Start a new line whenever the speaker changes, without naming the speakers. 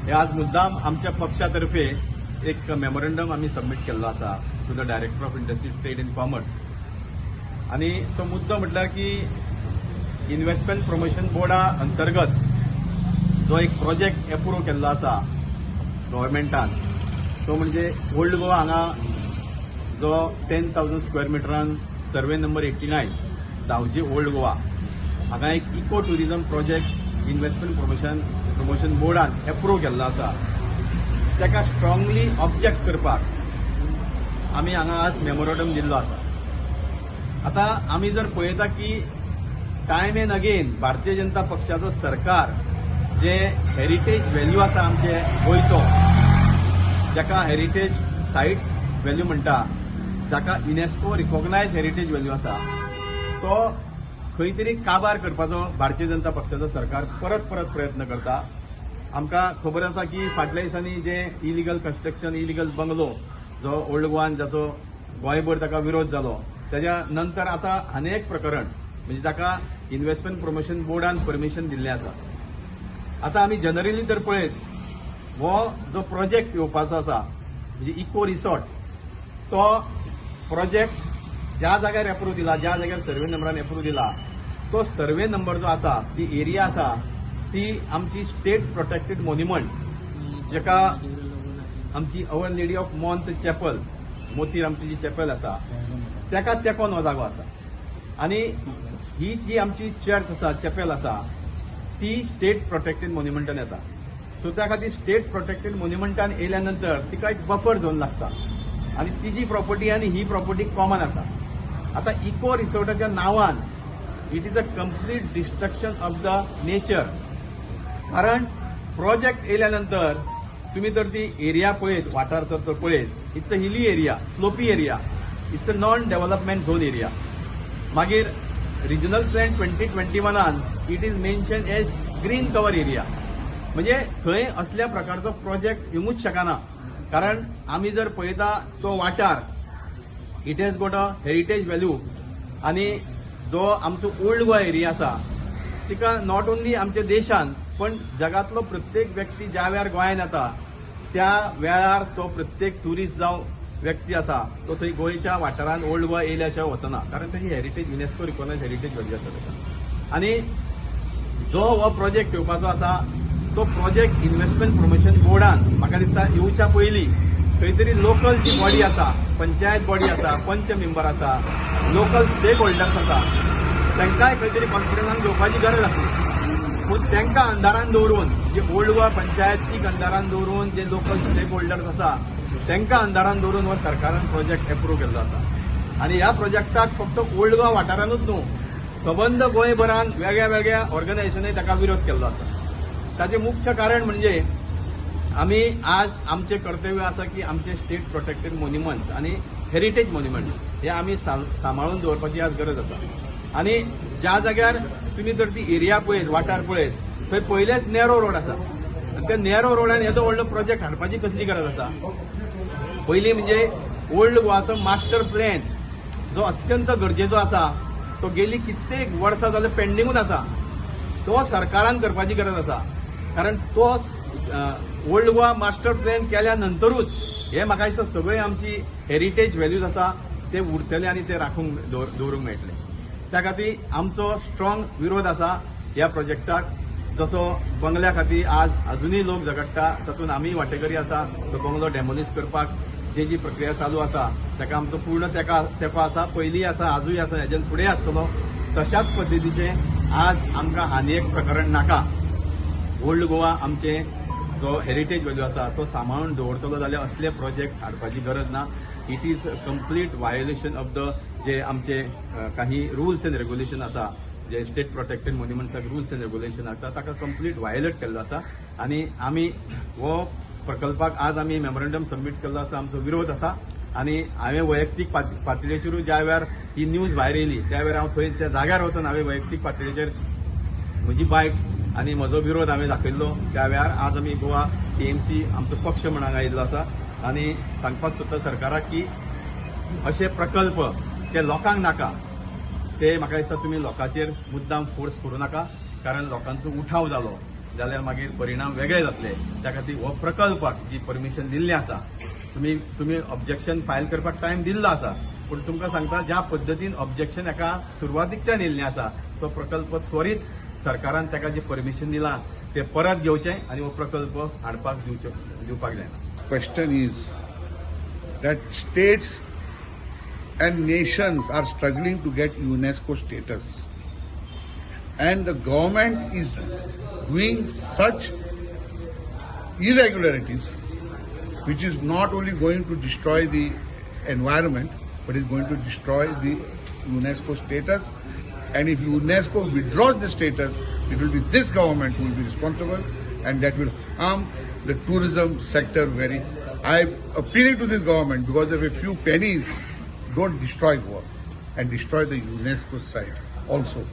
हे आज मुद्दाम आमच्या पक्षा तर्फे एक मेमोरंडम आमी सबमीट केल्लो आसा to the Director of Industry, Trade and Commerce. आनी तो मुद्दो म्हटल्यार की इन्व्हेस्टमेंट प्रमोशन बोर्डा अंतर्गत जो एक प्रोजेक्ट एप्रूव केल्लो आसा गव्हर्मेंटान, तो म्हणजे ओल्ड गोवा हांगा जो 10,000 स्क्वेअर मिटरान survey number 89, Dhavji, old Goa हांगा एक eco tourism project investment promotion बोर्डान एप्रूव केल्लो आसा, ताका स्ट्रांगली ऑब्जेक्ट करपाक आमी हांगा आज मेमोरंडम दिल्लो आसा. आतां आमी जर पळयता की time N again Bharatiya Janata पक्षाचो सरकार जे हेरिटेज व्हॅल्यू आसा आमचे गोंयचो, जाका हेरिटेज सायट व्हॅल्यू म्हणटा, जाका युनेस्को रिकॉग्नायज हेरिटेज व्हॅल्यू आसा, तो खंय तरी काबार करपाचो भारतीय जनता पक्षाचो सरकार परत परत प्रयत्न करता. आमकां खबर आसा की फाटल्या दिसांनी जे इलिगल कन्स्ट्रक्शन, इलिगल बंगलो जो ओल्ड गोवान, जाचो गोंयभर ताका विरोध जालो, ताच्या नंतर आतां आनी एक प्रकरण म्हणजे ताका इन्व्हेस्टमेंट प्रमोशन बोर्डान परमिशन दिल्लें आसा. आतां आमी जनरली जर पळयत, हो जो प्रोजेक्ट येवपाचो आसा म्हणजे इको रिसॉर्ट, तो प्रोजेक्ट ज्या जाग्यार एप्रूव दिला, ज्या जाग्यार सर्वे नंबरान एप्रूव दिला, तो सर्वे नंबर जो आसा, ती एरिया आसा, ती आमची स्टेट प्रोटेक्टेड मोन्युमंट, जेका आमची our lady of Mont chapel, मोतीर आमची जी चॅपल आसा, ताका तेंकोन हो जागो आसा. आनी ही जी आमची चर्च आसा, चॅपेल आसा, ती स्टेट प्रोटेक्टेड मोन्युमंटान येता. सो त्या खातीर स्टेट प्रोटेक्टेड मोन्युमंटान येयल्या नंतर तिका एक बफर झोन लागता आनी तिजी प्रॉपर्टी आनी ही प्रॉपर्टी कॉमन आसा. आतां इको रिसॉर्टाच्या नांवान it is a complete destruction of the nature, कारण प्रोजेक्ट येयल्या नंतर तुम्ही जर ती एरिया पळयत, वाठार जर तो पळयत, it's a hilly area, slopy area, it's a non development zone area. मागीर रिजनल प्लॅन 2021न it is mention as green cover area. म्हणजे थंय असल्या प्रकारचो प्रोजेक्ट येवंकूच शकना, कारण आमी जर पळयता तो वाठार, it has got a heritage value. आनी जो आमचो ओल्ड गोवा एरिया आसा, तिका not only आमच्या देशान पण जगातलो प्रत्येक व्यक्ती ज्या वेळार गोंयान येता, त्या वेळार तो प्रत्येक ट्युरिस्ट जावं व्यक्ती आसा, तो थंय गोंयच्या वाठारांत ओल्ड गोवा येयल्या शिवाय वचना, कारण ताची heritage, UNESCO recognise heritage value आसा ताका. आनी जो हो प्रोजेक्ट येवपाचो आसा, तो प्रोजेक्ट इन्व्हेस्टमेंट प्रमोशन बोर्डान म्हाका दिसता येवच्या पयलीं खंय तरी लोकल जी बॉडी आसा, पंचायत बॉडी आसा, पंच मेंबर आसा, लोकल स्टेक होल्डर्स आसा, तांकांय खंय तरी कॉन्फिडन्सान घेवपाची गरज आसली. पूण तांकां अंदारान दवरून, जे ओल्ड गोवा पंचायतीक अंदारान दवरून, जे लोकल स्टेक होल्डर्स आसा तांकां अंदारान दवरून हो सरकारान प्रोजेक्ट एप्रूव केल्लो आसा. आनी ह्या प्रोजेक्टाक फक्त ओल्ड गोवा वाठारानूच न्हू, सबंद गोंयभरान वेगळ्या वेगळ्या ऑर्गनायझेशनांनी ताका विरोध केल्लो आसा. ताचें मुख्य कारण म्हणजे आमी आज आमचें कर्तव्य आसा की आमचे स्टेट प्रोटेक्टेड मोन्युमंट्स आनी हेरिटेज मोन्युमंट्स हे आमी सांबाळून दवरपाची आज गरज आसा. आनी ज्या जाग्यार तुमी जर ती एरिया पळयत, वाठार पळयत, थंय पयलेच नॅरो रोड आसा आनी त्या नॅरो रोडान येदो व्हडलो प्रोजेक्ट हाडपाची कसली गरज आसा? पयलीं म्हणजे ओल्ड गोवाचो मास्टर प्लॅन जो अत्यंत गरजेचो आसा, तो गेली कित्येक वर्सां जालें पेंडिंगूच आसा. तो सरकारान करपाची गरज आसा, कारण तो ओल्ड गोवा मास्टर प्लॅन केल्या नंतरूच हे म्हाका दिसता सगळे आमची हेरिटेज व्हॅल्यूज आसा ते उरतले आनी ते राखूंक दवरूंक मेळटले. त्या खातीर आमचो स्ट्रॉंग विरोध आसा ह्या प्रोजेक्टाक. जसो बंगल्या खातीर आज अजुनूय लोक झगडटा, तातूंत आमीय वांटेकरी आसा. तो बंगलो डेमोलिश करपाक जी जी प्रक्रिया चालू आसा, ताका आमचो पूर्ण तेका तेंको आसा. पयलीं आसा, आजूय आसा, हेज्यान फुडें आसतलो. तशाच पद्दतीचें आज आमकां आनी एक प्रकरण नाका. ओल्ड गोवा आमचे जो हेरिटेज व्हॅल्यू आसा तो सांबाळून दवरतलो जाल्यार असले प्रोजेक्ट हाडपाची गरज ना. It is complete violation of the जे आमचे काही रुल्स एंड रेग्युलेशन आसा, जे स्टेट प्रोटेक्टेड मोन्युमेंट्साक रुल्स एंड रेग्युलेशन आसा, ताका कंप्लीट व्हायोलेट केल्लो आसा. आनी आमी हो प्रकल्पाक आज आमी मेमोरंडम सबमीट केल्लो आसा, आमचो विरोध आसा. आनी हांवें वैयक्तीक पातळेचेरूय ज्या वेळार ही न्यूज भायर येयली, त्या वेळार हांव थंय त्या जाग्यार वचून हांवें वैयक्तीक पातळेचेर म्हजी बायक आनी म्हजो विरोध हांवें दाखयल्लो. त्या वेळार आज आमी गोवा टीएमसी आमचो पक्ष म्हण हांगा आयिल्लो आसा आनी सांगपाक सोदता सरकाराक की अशे प्रकल्प ते लोकांक नाका, ते म्हाका दिसता तुमी लोकांचेर मुद्दाम फोर्स करूं नाका, कारण लोकांचो उठाव जालो. जाल्यार मागीर परिणाम वेगळे जातले. त्या खातीर हो प्रकल्पाक जी परमिशन दिल्ली आसा, तुमी तुमी ऑब्जेक्शन फायल करपाक टायम दिल्लो आसा, पूण तुमकां सांगता, ज्या पद्दतीन ऑब्जेक्शन एका सुरवातीकच्यान येयल्लें आसा, तो प्रकल्प त्वरीत सरकारान ताका जे परमिशन दिलां ते परत घेवचें आनी हो प्रकल्प हाडपाक दिवचो दिवपाक जायना.
Question is that states and nations are struggling to get UNESCO status. And the government is doing such irregularities, which is not only going to destroy the environment, but is going to destroy the UNESCO status. And if UNESCO withdraws the status, it will be this government who will be responsible, and that will harm the tourism sector very. I appealing to this government, because of a few pennies, don't destroy Goa and destroy the UNESCO site also.